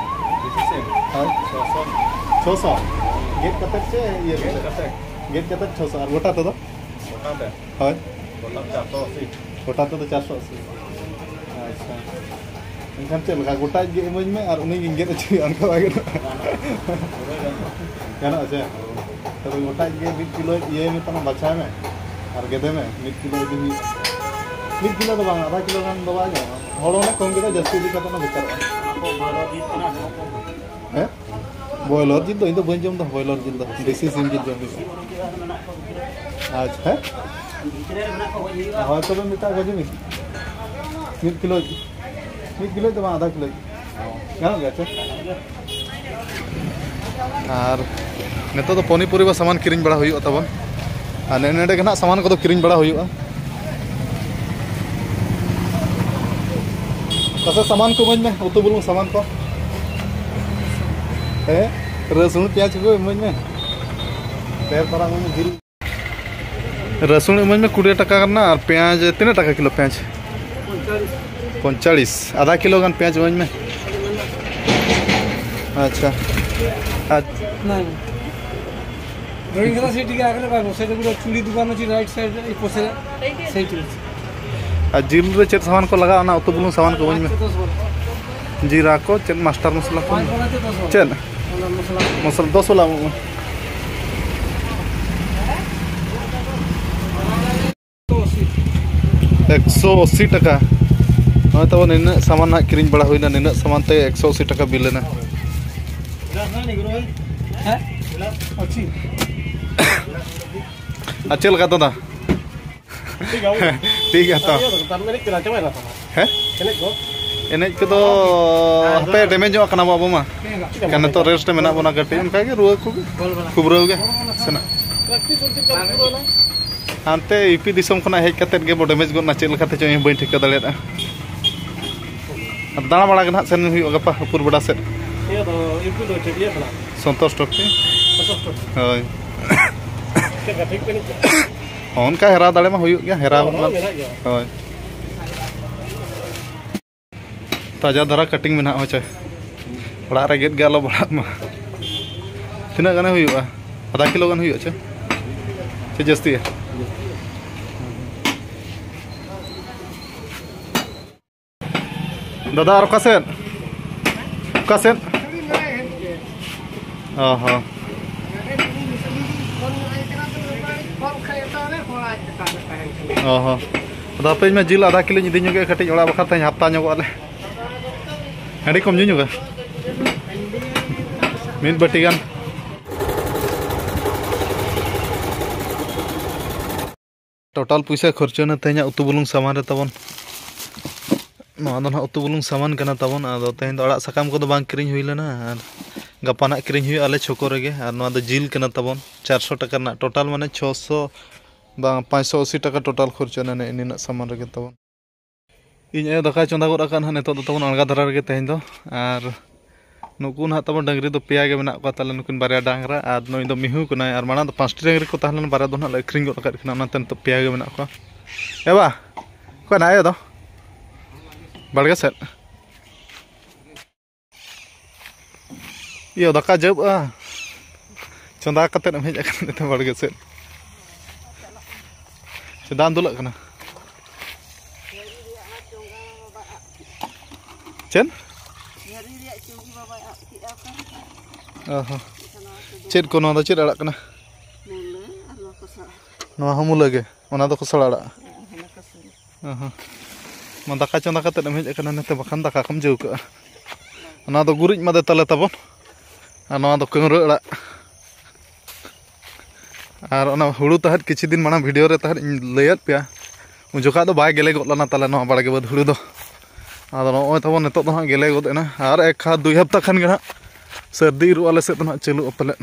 ᱫᱮᱥᱤ ᱥᱤᱢ? ᱦᱳᱭ᱾ ᱪᱷᱚᱥᱚ᱾ ᱪᱷᱚᱥᱚ? ᱜᱮᱫ ᱠᱟᱛᱮᱫ ᱪᱮ ᱤᱭᱟᱹ ᱜᱮᱫ ᱠᱟᱛᱮᱫ? ᱠᱟᱛᱮᱫ᱾ ᱜᱮᱫ ᱠᱟᱛᱮᱫ ᱪᱷᱚᱥᱚ, ᱟᱨ ᱜᱚᱴᱟ ᱛᱮᱫᱚ? ᱜᱚᱴᱟ ᱛᱮ? ᱦᱳᱭ᱾ ᱜᱚᱴᱟ ᱛᱮ ᱪᱟᱨᱥᱚ ᱟᱥᱤ᱾ ᱜᱚᱴᱟ ᱛᱮᱫᱚ ᱪᱟᱨᱥᱚ ᱟᱥᱤ᱾ ᱟᱪᱪᱷᱟ᱾ ᱮᱱᱠᱷᱟᱱ ᱪᱮᱫ ᱞᱮᱠᱟ, ᱜᱚᱴᱟ ᱜᱮ ᱤᱢᱟᱹᱧ ᱢᱮ ᱟᱨ ᱩᱱᱤ ᱜᱤᱧ ᱜᱮᱫ ᱦᱚᱪᱚᱭᱟ, ᱚᱱᱠᱟ ᱵᱟᱭ ᱜᱟᱱᱚᱜᱼᱟ? ᱜᱟᱱᱚᱜᱼᱟ ᱪᱮ? ᱛᱚᱵᱮ ᱜᱚᱴᱟ ᱜᱮ ᱢᱤᱫ ᱠᱤᱞᱳ ᱤᱭᱟᱹᱭ ᱢᱮ, ᱛᱟᱢᱟ ᱵᱟᱪᱷᱟᱣ ᱢᱮ ᱟᱨ ᱜᱮᱫᱮ ᱢᱮ, ᱢᱤᱫ ᱠᱤᱞᱳ ᱤᱫᱤ ᱦᱩᱭᱩᱜᱼᱟ᱾ ᱢᱤᱫ ᱠᱤᱞᱳ ᱫᱚ ᱵᱟᱝ, ᱟᱫᱷᱟ ᱠᱤᱞᱳ ᱜᱟᱱ ᱫᱚ ᱵᱟᱭ ᱧᱟᱢᱟ᱾ ᱦᱚᱲ ᱦᱚᱸᱞᱮ ᱠᱚᱢ ᱠᱮᱫᱟ, ᱡᱟᱹᱥᱛᱤ ᱤᱫᱤ ᱠᱟᱛᱮ ᱦᱚᱸ ᱵᱮᱠᱟᱨᱚᱜᱼᱟ᱾ ᱦᱮᱸ? ᱵᱚᱭᱞᱚᱨ ᱡᱤᱞ ᱫᱚ ᱤᱧ ᱫᱚ ᱵᱟᱹᱧ ᱡᱚᱢ ᱫᱟ, ᱵᱚᱭᱞᱚᱨ ᱡᱤᱞ ᱫᱚ ᱫᱮᱥᱤ ᱥᱤᱢ ᱡᱤᱞ ᱡᱚᱢ ᱦᱩᱭᱩᱜᱼᱟ᱾ ᱟᱪᱪᱷᱟ, ᱦᱮᱸ? ᱦᱳᱭ, ᱛᱚᱵᱮ ᱢᱤᱫᱴᱟᱝ ᱜᱚᱡᱮ ᱢᱮ᱾ ᱢᱤᱫ ᱠᱤᱞᱳ, ᱢᱤᱫ ᱠᱤᱞᱳ ᱫᱚ ᱵᱟᱝ, ᱟᱫᱷᱟ ᱠᱤᱞᱳ᱾ ᱜᱟᱱᱚᱜ ᱜᱮᱭᱟ ᱪᱮ? ᱟᱨ ᱱᱤᱛᱚᱜ ᱫᱚ ᱯᱚᱱᱤ ᱯᱚᱨᱤᱵᱟᱨ ᱥᱟᱢᱟᱱ ᱠᱤᱨᱤᱧ ᱵᱟᱲᱟ ᱦᱩᱭᱩᱜᱼᱟ ᱛᱟᱵᱚᱱ, ᱟᱨ ᱱᱮ-, ᱱᱮᱰᱮ ᱜᱮ ᱱᱟᱦᱟᱜ ᱥᱟᱢᱟᱱ ᱠᱚᱫᱚ ᱠᱤᱨᱤᱧ ᱵᱟᱲᱟ ᱦᱩᱭᱩᱜᱼᱟ᱾ ᱛᱟᱥᱮ ᱥᱟᱢᱟᱱ ᱠᱚ ᱤᱢᱟᱹᱧ ᱢᱮ, ᱩᱛᱩ ᱵᱩᱞᱩᱝ ᱥᱟᱢᱟᱱ ᱠᱚ᱾ ᱦᱮᱸ, ᱨᱟᱹᱥᱩᱱ ᱯᱮᱸᱭᱟᱡᱽ ᱠᱚ ᱤᱢᱟᱹᱧ ᱢᱮ᱾ ᱰᱷᱮᱨ ᱯᱟᱨᱟ ᱤᱢᱟᱹᱧ ᱢᱮ, ᱡᱤᱞ᱾ ᱨᱟᱹᱥᱩᱱ ᱤᱢᱟᱹᱧ ᱢᱮ ᱠᱩᱲᱤ ᱴᱟᱠᱟ ᱨᱮᱱᱟᱜ, ᱟᱨ ᱯᱮᱸᱭᱟᱡᱽ ᱛᱤᱱᱟᱹᱜ ᱴᱟᱠᱟ ᱠᱤᱞᱳ ᱯᱮᱸᱭᱟᱡᱽ? ᱯᱚᱧᱪᱟᱲᱤᱥ᱾ ᱟᱫᱷᱟ ᱠᱤᱞᱳ ᱜᱟᱱ ᱯᱮᱸᱭᱟᱡᱽ ᱤᱢᱟᱹᱧ ᱢᱮ᱾ ᱟᱪᱪᱷᱟ᱾ ᱟᱨ ᱰᱨᱚᱭᱤᱝ ᱠᱟᱫᱟ ᱥᱮ ᱴᱷᱤᱠ ᱜᱮᱭᱟ, ᱟᱜᱞᱮ ᱵᱟᱭ ᱵᱚᱥᱮ ᱫᱚ ᱯᱩᱨᱟᱹ ᱪᱩᱲᱤ ᱫᱚᱠᱟᱱ ᱦᱚᱪᱚ ᱨᱟᱭᱤᱴ ᱥᱟᱭᱤᱰ ᱨᱮ, ᱯᱚᱥᱮ ᱥᱮᱭ ᱴᱷᱤᱠ ᱟᱪᱷᱮ᱾ ᱟᱨ ᱡᱤᱞ ᱨᱮ ᱪᱮᱫ ᱥᱟᱢᱟᱱ ᱠᱚ ᱞᱟᱜᱟᱜᱼᱟ, ᱚᱱᱟ ᱩᱛᱩ ᱵᱩᱞᱩᱝ ᱥᱟᱢᱟᱱ ᱠᱚ ᱤᱢᱟᱹᱧ ᱢᱮ᱾ ᱯᱟᱸᱪ ᱵᱟᱞᱟ ᱪᱮᱫ ᱫᱚᱥ ᱵᱟᱞᱟ? ᱡᱤᱨᱟ ᱠᱚ, ᱪᱮᱫ ᱢᱟᱥᱴᱟᱨ ᱢᱚᱥᱞᱟ ᱠᱚ? ᱯᱟᱸᱪ ᱵᱟᱞᱟ ᱪᱮᱫ ᱫᱚᱥ ᱵᱟᱞᱟ? ᱪᱮᱫ? ᱚᱱᱟ ᱢᱚᱥᱞᱟ᱾ ᱢᱚᱥᱞᱟ ᱫᱚᱥ ᱵᱟᱞᱟ ᱮᱢᱚᱜ ᱢᱮ᱾ ᱮᱠᱥᱚ ᱟᱥᱤ ᱴᱟᱠᱟ᱾ ᱱᱚᱜᱼᱚᱭ ᱛᱟᱵᱚᱱ ᱱᱤᱱᱟᱹᱜ ᱥᱟᱢᱟᱱ ᱱᱟᱜ ᱠᱤᱨᱤᱧ ᱵᱟᱲᱟ ᱦᱩᱭᱱᱟ, ᱱᱤᱱᱟᱹᱜ ᱥᱟᱢᱟᱱ ᱛᱮ ᱮᱠᱥᱚ ᱟᱥᱤ ᱴᱟᱠᱟ ᱵᱤᱞ ᱮᱱᱟ᱾ ᱦᱮᱸ? ᱟᱪᱪᱷᱟ᱾ ᱟᱨ ᱪᱮᱫ ᱞᱮᱠᱟ ᱫᱟᱫᱟ? ᱴᱷᱤᱠ ᱜᱮᱭᱟ᱾ ᱴᱷᱤᱠ ᱜᱮᱭᱟ ᱛᱚ᱾ ᱤᱭᱟᱹ ᱫᱚ ᱛᱟᱨ ᱢᱟᱱᱮ ᱪᱮᱫ ᱪᱟᱵᱟᱭᱮᱱᱟ ᱛᱟᱢᱟ? ᱦᱮᱸ? ᱮᱱᱮᱡ ᱠᱚ? ᱮᱱᱮᱡ ᱠᱚᱫᱚ ᱦᱟᱯᱮ ᱰᱮᱢᱮᱡᱚᱜ ᱠᱟᱱᱟ ᱵᱚ ᱟᱵᱚ ᱢᱟ᱾ ᱪᱮᱫ ᱮᱱᱠᱷᱟᱱ ᱱᱤᱛᱚᱜ ᱨᱮᱥᱴ ᱨᱮ ᱢᱮᱱᱟᱜ ᱵᱚᱱᱟ ᱠᱟᱹᱴᱤᱡ, ᱚᱱᱠᱟ ᱜᱮ ᱨᱩᱣᱟᱹ ᱠᱚᱜᱮ ᱠᱷᱩᱵᱽᱨᱟᱹᱣ ᱜᱮ ᱥᱮᱱᱟᱜ᱾ ᱯᱨᱮᱠᱴᱤᱥ ᱩᱱᱫᱤᱱ ᱠᱟᱹᱢᱤ ᱯᱩᱨᱟᱹᱣ ᱮᱱᱟ᱾ ᱦᱟᱱᱛᱮ ᱤᱯᱤ ᱫᱤᱥᱚᱢ ᱠᱷᱚᱱᱟᱜ ᱦᱮᱡ ᱠᱟᱛᱮᱫ ᱜᱮ ᱵᱚ ᱰᱮᱢᱮᱡᱽ ᱜᱚᱫ ᱱᱟ, ᱪᱮᱫ ᱞᱮᱠᱟᱛᱮ ᱪᱚᱝ ᱤᱧ ᱦᱚᱸ ᱵᱟᱹᱧ ᱴᱷᱤᱠᱟᱹ ᱫᱟᱲᱮᱭᱟᱫᱼᱟ᱾ ᱟᱨ ᱫᱟᱬᱟ ᱵᱟᱲᱟ ᱜᱮ ᱱᱟᱦᱟᱜ ᱥᱮᱱ ᱦᱩᱭᱩᱜᱼᱟ ᱜᱟᱯᱟ ᱩᱯᱩᱨ ᱵᱮᱲᱟ ᱥᱮᱫ᱾ ᱤᱭᱟᱹ ᱫᱚ ᱤᱯᱤ ᱫᱚ ᱪᱮᱫ ᱤᱭᱟᱹ ᱠᱟᱱᱟ? ᱥᱚᱱᱛᱳᱥ ᱴᱨᱚᱯᱷᱤ᱾ ᱥᱚᱱᱛᱳᱥ ᱴᱨᱚᱯᱷᱤ᱾ ᱦᱳᱭ᱾ ᱪᱮᱫ ᱞᱮᱠᱟ ᱴᱷᱤᱠ ᱯᱮ ᱮᱱᱮᱡ ᱠᱟᱱᱟ? ᱚᱱᱠᱟ ᱦᱮᱨᱟᱣ ᱫᱟᱲᱮ ᱢᱟ ᱦᱩᱭᱩᱜ ᱜᱮᱭᱟ, ᱦᱮᱨᱟᱣ ᱦᱚᱸ, ᱢᱟ᱾ ᱦᱚᱸ, ᱢᱮᱱᱟᱜ ᱜᱮᱭᱟ᱾ ᱦᱳᱭ᱾ ᱛᱟᱡᱟ ᱫᱷᱟᱨᱟ ᱠᱟᱴᱤᱝ ᱢᱮᱱᱟᱜᱼᱟ, ᱦᱳᱭ ᱪᱮ? ᱚᱲᱟᱜ ᱨᱮ ᱜᱮᱫ ᱜᱮ ᱟᱞᱚ ᱵᱟᱲᱟᱜ ᱢᱟ᱾ ᱛᱤᱱᱟᱹᱜ ᱜᱟᱱᱮ ᱦᱩᱭᱩᱜᱼᱟ? ᱟᱫᱷᱟ ᱠᱤᱞᱳ ᱜᱟᱱ ᱦᱩᱭᱩᱜᱼᱟ ᱪᱮ? ᱪᱮ ᱡᱟᱹᱥᱛᱤᱭᱟ? ᱫᱟᱫᱟ, ᱟᱨ ᱚᱠᱟ ᱥᱮᱫ? ᱚᱠᱟ ᱥᱮᱫ? ᱚ ᱦᱚᱸ᱾ ᱚ ᱦᱚᱸ᱾ ᱟᱫᱚ ᱦᱟᱯᱮ, ᱤᱧ ᱢᱟ ᱡᱤᱞ ᱟᱫᱷᱟ ᱠᱤᱞᱳᱧ ᱤᱫᱤ ᱧᱚᱜᱮᱜᱼᱟ, ᱠᱟᱹᱴᱤᱡ ᱚᱲᱟᱜ ᱵᱟᱠᱷᱨᱟ ᱛᱮᱧ ᱦᱟᱛᱟᱣ ᱧᱚᱜᱚᱜᱼᱟ ᱞᱮ᱾ ᱦᱟᱺᱰᱤ ᱠᱚᱢ ᱧᱩ ᱧᱚᱜᱟ? ᱢᱤᱫ ᱵᱟᱹᱴᱤ ᱜᱟᱱ᱾ ᱴᱳᱴᱟᱞ ᱯᱩᱭᱥᱟᱹ ᱠᱷᱚᱨᱪᱚᱭᱮᱱᱟ ᱛᱮᱦᱮᱧᱟᱜ ᱩᱛᱩ ᱵᱩᱞᱩᱝ ᱥᱟᱢᱟᱱ ᱨᱮ ᱛᱟᱵᱚᱱ᱾ ᱱᱚᱣᱟ ᱫᱚ ᱱᱟᱦᱟᱜ ᱩᱛᱩ ᱵᱩᱞᱩᱝ ᱥᱟᱢᱟᱱ ᱠᱟᱱᱟ ᱛᱟᱵᱚᱱ᱾ ᱟᱫᱚ ᱛᱮᱦᱮᱧ ᱫᱚ ᱟᱲᱟᱜ ᱥᱟᱠᱟᱢ ᱠᱚᱫᱚ ᱵᱟᱝ ᱠᱤᱨᱤᱧ ᱦᱩᱭ ᱞᱮᱱᱟ, ᱟᱨ ᱜᱟᱯᱟ ᱱᱟᱦᱟᱜ ᱠᱤᱨᱤᱧ ᱦᱩᱭᱩᱜᱼᱟ ᱟᱞᱮ ᱪᱷᱚᱠᱳ ᱨᱮᱜᱮ᱾ ᱟᱨ ᱱᱚᱣᱟ ᱫᱚ ᱡᱤᱞ ᱠᱟᱱᱟ ᱛᱟᱵᱚᱱ, ᱪᱟᱨᱥᱚ ᱴᱟᱠᱟ ᱨᱮᱱᱟᱜ ᱴᱳᱴᱟᱞ, ᱢᱟᱱᱮ ᱪᱷᱚᱥᱚ ᱵᱟᱝ, ᱯᱟᱸᱪᱥᱚ ᱟᱥᱤ ᱴᱟᱠᱟ ᱴᱳᱴᱟᱞ ᱠᱷᱚᱨᱪᱚᱭᱮᱱᱟ ᱱᱤᱱᱟᱹᱜ ᱥᱟᱢᱟᱱ ᱨᱮᱜᱮ ᱛᱟᱵᱚᱱ᱾ ᱤᱧ ᱟᱭᱳ ᱫᱟᱠᱟᱭ ᱪᱚᱸᱫᱟ ᱜᱚᱫ ᱟᱠᱟᱫ ᱱᱟᱦᱟᱜ, ᱱᱤᱛᱚᱜ ᱫᱚ ᱛᱟᱵᱚᱱ ᱟᱬᱜᱟ ᱫᱷᱟᱨᱟ ᱨᱮᱜᱮ ᱛᱮᱦᱮᱧ ᱫᱚ᱾ ᱟᱨ ᱱᱩᱠᱩ ᱱᱟᱦᱟᱜ ᱛᱟᱵᱚᱱ ᱰᱟᱹᱝᱨᱤ ᱫᱚ ᱯᱮᱭᱟ ᱜᱮ ᱢᱮᱱᱟᱜ ᱠᱚᱣᱟ ᱛᱟᱞᱮ, ᱱᱩᱠᱤᱱ ᱵᱟᱨᱭᱟ ᱰᱟᱝᱨᱟ, ᱟᱨ ᱱᱩᱭ ᱫᱚ ᱢᱤᱦᱩ ᱠᱟᱱᱟᱭ᱾ ᱟᱨ ᱢᱟᱲᱟᱝ ᱫᱚ ᱯᱟᱸᱪᱴᱤ ᱰᱟᱹᱝᱨᱤ ᱠᱚ ᱛᱟᱦᱮᱸ ᱞᱮᱱᱟ, ᱵᱟᱨᱭᱟ ᱫᱚ ᱱᱟᱦᱟᱜ ᱞᱮ ᱟᱹᱠᱷᱨᱤᱧ ᱜᱚᱫ ᱟᱠᱟᱫ ᱠᱤᱱᱟ, ᱚᱱᱟᱛᱮ ᱱᱤᱛᱚᱜ ᱯᱮᱭᱟ ᱜᱮ ᱢᱮᱱᱟᱜ ᱠᱚᱣᱟ᱾ ᱮ ᱵᱟ, ᱚᱠᱟᱭ ᱱᱟ ᱟᱭᱳ ᱫᱚ? ᱵᱟᱲᱜᱮ ᱥᱮᱫ᱾ ᱤᱭᱟᱹ, ᱫᱟᱠᱟ ᱡᱟᱹᱵᱼᱟ᱾ ᱪᱚᱸᱫᱟ ᱠᱟᱛᱮᱫ ᱮᱢ ᱦᱮᱡ ᱟᱠᱟᱱᱟ ᱱᱤᱛᱚᱜ ᱵᱟᱲᱜᱮ ᱥᱮᱫ᱾ ᱪᱮᱫᱟᱜ ᱮᱢ ᱫᱩᱞᱟᱜ ᱠᱟᱱᱟ? ᱪᱮᱫ? ᱚ ᱦᱚᱸ᱾ ᱪᱮᱫ ᱠᱚ ᱱᱚᱣᱟ ᱫᱚ, ᱪᱮᱫ ᱟᱲᱟᱜ ᱠᱟᱱᱟ? ᱢᱩᱞᱟᱹ ᱟᱨ ᱱᱚᱣᱟ ᱠᱚ ᱥᱟᱞᱟᱜ᱾ ᱱᱚᱣᱟ ᱦᱚᱸ ᱢᱩᱞᱟᱹ ᱜᱮ, ᱚᱱᱟ ᱫᱚ ᱠᱚᱥᱞᱟ ᱟᱲᱟᱜ᱾ ᱦᱮᱸ, ᱚᱱᱟ ᱠᱚᱥᱞᱟ᱾ ᱚ ᱦᱚᱸ᱾ ᱢᱟ ᱫᱟᱠᱟ ᱪᱚᱸᱫᱟ ᱠᱟᱛᱮᱫ ᱮᱢ ᱦᱮᱡ ᱟᱠᱟᱱᱟ ᱱᱚᱛᱮ, ᱵᱟᱠᱷᱟᱱ ᱫᱟᱠᱟ ᱠᱚᱢ ᱡᱟᱹᱣ ᱠᱟᱜᱼᱟ᱾ ᱚᱱᱟ ᱫᱚ ᱜᱩᱨᱤᱡ ᱢᱟᱫᱮ ᱛᱟᱞᱮ ᱛᱟᱵᱚᱱ, ᱟᱨ ᱱᱚᱣᱟ ᱫᱚ ᱠᱟᱹᱣᱨᱟᱹ ᱟᱲᱟᱜ᱾ ᱟᱨ ᱚᱱᱟ ᱦᱩᱲᱩ ᱛᱟᱦᱮᱸᱫ ᱠᱤᱪᱷᱩ ᱫᱤᱱ ᱢᱟᱲᱟᱝ video ᱨᱮ ᱛᱟᱦᱮᱸᱫ ᱤᱧ ᱞᱟᱹᱭᱟᱫ ᱯᱮᱭᱟ, ᱩᱱ ᱡᱚᱠᱷᱟᱡ ᱫᱚ ᱵᱟᱭ ᱜᱮᱞᱮ ᱜᱚᱫ ᱞᱮᱱᱟ ᱛᱟᱞᱮ ᱱᱚᱣᱟ ᱵᱟᱲᱜᱮ ᱵᱟᱹᱫᱽ ᱦᱩᱲᱩ ᱫᱚ᱾ ᱟᱫᱚ ᱱᱚᱜᱼᱚᱭ ᱛᱟᱵᱚᱱ ᱱᱤᱛᱚᱜ ᱫᱚ ᱦᱟᱸᱜ ᱜᱮᱞᱮ ᱜᱚᱫ ᱮᱱᱟ, ᱟᱨ ᱮᱠ ᱦᱟ ᱫᱩᱭ ᱦᱟᱯᱛᱟ ᱠᱷᱟᱱ ᱜᱮ ᱦᱟᱸᱜ ᱥᱟᱹᱨᱫᱤ ᱤᱨᱚᱜ ᱟᱞᱮ ᱥᱮᱫ ᱫᱚ ᱦᱟᱸᱜ ᱪᱟᱹᱞᱩᱜᱼᱟ ᱯᱟᱞᱮᱫ᱾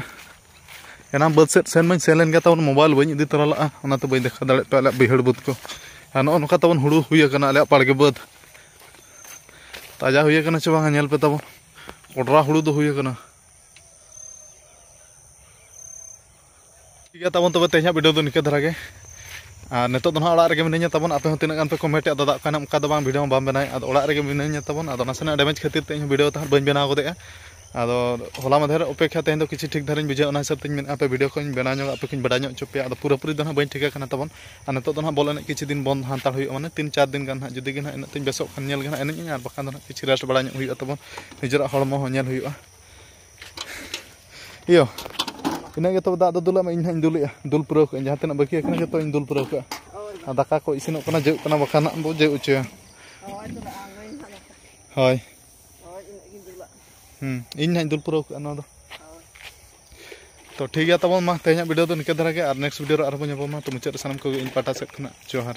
ᱮᱱᱟᱝ ᱵᱟᱹᱫᱽ ᱥᱮᱫ ᱥᱮᱱ ᱢᱟᱧ ᱥᱮᱱ ᱞᱮᱱ ᱜᱮ ᱛᱟᱵᱚᱱ, mobile ᱵᱟᱹᱧ ᱤᱫᱤ ᱛᱚᱨᱟ ᱞᱟᱜᱼᱟ, ᱚᱱᱟᱛᱮ ᱵᱟᱹᱧ ᱫᱮᱠᱷᱟᱣ ᱫᱟᱲᱮᱭᱟᱜ ᱯᱮᱭᱟ ᱟᱞᱮᱭᱟᱜ ᱵᱟᱹᱭᱦᱟᱹᱲ ᱵᱟᱹᱫᱽ ᱠᱚ᱾ ᱟᱨ ᱱᱚᱜᱼᱚ ᱱᱚᱝᱠᱟ ᱛᱟᱵᱚᱱ ᱦᱩᱲᱩ ᱦᱩᱭ ᱟᱠᱟᱱᱟ ᱟᱞᱮᱭᱟᱜ ᱵᱟᱲᱜᱮ ᱵᱟᱹᱫᱽ᱾ ᱛᱟᱡᱟ ᱦᱩᱭ ᱟᱠᱟᱱᱟ ᱪᱮ ᱵᱟᱝᱟ, ᱧᱮᱞ ᱯᱮ ᱛᱟᱵᱚᱱ, ᱠᱚᱰᱨᱟ ᱦᱩᱲᱩ ᱫᱚ ᱦᱩᱭ ᱟᱠᱟᱱᱟ᱾ ᱴᱷᱤᱠ ᱜᱮᱭᱟ ᱛᱟᱵᱚᱱ, ᱛᱚᱵᱮ ᱛᱮᱦᱮᱧᱟᱜ video ᱫᱚ ᱱᱤᱝᱠᱟᱹ ᱫᱷᱟᱨᱟ ᱜᱮ᱾ ᱟᱨ ᱱᱤᱛᱚᱜ ᱫᱚ ᱱᱟᱦᱟᱜ ᱚᱲᱟᱜ ᱨᱮᱜᱮ ᱢᱤᱱᱟᱹᱧᱟ ᱛᱟᱵᱚᱱ, ᱟᱯᱮ ᱦᱚᱸ ᱛᱤᱱᱟᱹᱜ ᱜᱟᱱ ᱯᱮ comment ᱮᱫ, ᱫᱟᱫᱟ ᱚᱠᱟᱭᱮᱱᱟᱢ, ᱚᱱᱠᱟ ᱫᱚ ᱵᱟᱝ, video ᱦᱚᱸ ᱵᱟᱢ ᱵᱮᱱᱟᱣᱮᱫ᱾ ᱟᱫᱚ ᱚᱲᱟᱜ ᱨᱮᱜᱮ ᱢᱤᱱᱟᱹᱧᱟ ᱛᱟᱵᱚᱱ, ᱟᱫᱚ ᱱᱟᱥᱮᱱᱟᱜ damage ᱠᱷᱟᱹᱛᱤᱨ ᱛᱮ ᱤᱧ ᱦᱚᱸ video ᱛᱟᱦᱮᱸᱫ ᱵᱟᱹᱧ ᱵᱮᱱᱟᱣ ᱜᱚᱫᱮᱜᱼᱟ᱾ ᱟᱫᱚ ᱦᱚᱞᱟ ᱢᱟᱫᱷᱮᱨ ᱚᱯᱮᱠᱷᱟ ᱛᱮᱦᱮᱧ ᱫᱚ ᱠᱤᱪᱷᱩ ᱴᱷᱤᱠ ᱫᱷᱟᱨᱟᱧ ᱵᱩᱡᱷᱟᱹᱣ, ᱚᱱᱟ ᱦᱤᱥᱟᱹᱵ ᱛᱮᱧ ᱢᱮᱱᱮᱫᱼᱟ, ᱟᱯᱮ video ᱠᱚᱧ ᱵᱮᱱᱟᱣ ᱧᱚᱜᱟ, ᱟᱯᱮ ᱠᱚᱧ ᱵᱟᱰᱟᱭ ᱧᱚᱜ ᱦᱚᱪᱚ ᱯᱮᱭᱟ᱾ ᱟᱫᱚ ᱯᱩᱨᱟᱹᱯᱩᱨᱤ ᱫᱚ ᱱᱟᱦᱟᱜ ᱵᱟᱹᱧ ᱴᱷᱤᱠᱟ ᱠᱟᱱᱟ ᱛᱟᱵᱚᱱ᱾ ᱟᱨ ᱱᱤᱛᱚᱜ ᱫᱚ ᱱᱟᱦᱟᱜ ᱵᱚᱞ ᱮᱱᱮᱡ ᱠᱤᱪᱷᱩ ᱫᱤᱱ ᱵᱚᱱᱫ ᱦᱟᱛᱟᱲ ᱦᱩᱭᱩᱜᱼᱟ, ᱢᱟᱱᱮ ᱛᱤᱱ ᱪᱟᱨ ᱫᱤᱱ ᱜᱟᱱ ᱱᱟᱦᱟᱜ, ᱡᱩᱫᱤ ᱜᱮ ᱱᱟᱦᱟᱜ ᱮᱱᱮᱡ ᱛᱤᱧ ᱵᱮᱥᱚᱜ ᱠᱷᱟᱱ ᱧᱮᱞ ᱜᱮ ᱱᱟᱦᱟᱜ ᱮᱱᱮᱡ ᱟᱹᱧ, ᱟᱨ ᱵᱟᱠᱷᱟᱱ ᱫᱚ ᱱᱟᱦᱟᱜ ᱠᱤᱪᱷᱩ rest ᱵᱟᱲᱟ ᱧᱚᱜ ᱦᱩᱭᱩᱜᱼᱟ ᱛᱟᱵᱚᱱ, ᱱᱤᱡᱮᱨᱟᱜ ᱦᱚᱲᱢᱚ ᱦᱚᱸ ᱧᱮᱞ ᱦᱩᱭᱩᱜᱼᱟ᱾ ᱤᱭᱟᱹ, ᱤᱱᱟᱹᱜ ᱜᱮ ᱛᱚᱵᱮ, ᱫᱟᱜ ᱫᱚ ᱫᱩᱞᱟᱜ ᱢᱮ, ᱤᱧ ᱦᱟᱸᱜ ᱤᱧ ᱫᱩᱞᱮᱜᱼᱟ, ᱫᱩᱞ ᱯᱩᱨᱟᱹᱣ ᱠᱟᱜᱼᱟᱹᱧ, ᱡᱟᱦᱟᱸ ᱛᱤᱱᱟᱹᱜ ᱵᱟᱹᱠᱤ ᱟᱠᱟᱱᱟ ᱡᱚᱛᱚ ᱤᱧ ᱫᱩᱞ ᱯᱩᱨᱟᱹᱣ ᱠᱟᱜᱼᱟ᱾ ᱦᱳᱭ᱾ ᱟᱨ ᱫᱟᱠᱟ ᱠᱚ ᱤᱥᱤᱱᱚᱜ ᱠᱟᱱᱟ, ᱡᱟᱹᱜ ᱠᱟᱱᱟ, ᱵᱟᱠᱷᱟᱱ ᱦᱟᱸᱜ ᱵᱚ ᱡᱟᱹᱜ ᱦᱚᱪᱚᱭᱟ᱾ ᱦᱳᱭ, ᱫᱩᱞᱟᱜ ᱟᱹᱧ ᱦᱟᱸᱜ ᱫᱟᱠᱟ᱾ ᱦᱳᱭ᱾ ᱦᱳᱭ, ᱤᱱᱟᱹᱜ ᱜᱤᱧ ᱫᱩᱞᱟᱜ᱾ ᱦᱩᱸ, ᱤᱧ ᱦᱟᱸᱜ ᱤᱧ ᱫᱩᱞ ᱯᱩᱨᱟᱹᱣ ᱠᱟᱜᱼᱟ ᱱᱚᱣᱟ ᱫᱚ᱾ ᱦᱳᱭ᱾ ᱛᱚ ᱴᱷᱤᱠ ᱜᱮᱭᱟ ᱛᱟᱵᱚᱱ, ᱢᱟ ᱛᱮᱦᱮᱧᱟᱜ video ᱫᱚ ᱱᱤᱝᱠᱟᱹ ᱫᱷᱟᱨᱟ ᱜᱮ, ᱟᱨ next video ᱨᱮ ᱟᱨᱦᱚᱸ ᱵᱚᱱ ᱧᱟᱯᱟᱢᱟ᱾ ᱛᱚ ᱢᱩᱪᱟᱹᱫ ᱨᱮ ᱥᱟᱱᱟᱢ ᱠᱚᱜᱮ ᱤᱧ ᱯᱟᱦᱴᱟ ᱥᱮᱫ ᱠᱷᱚᱱᱟᱜ ᱡᱚᱦᱟᱨ᱾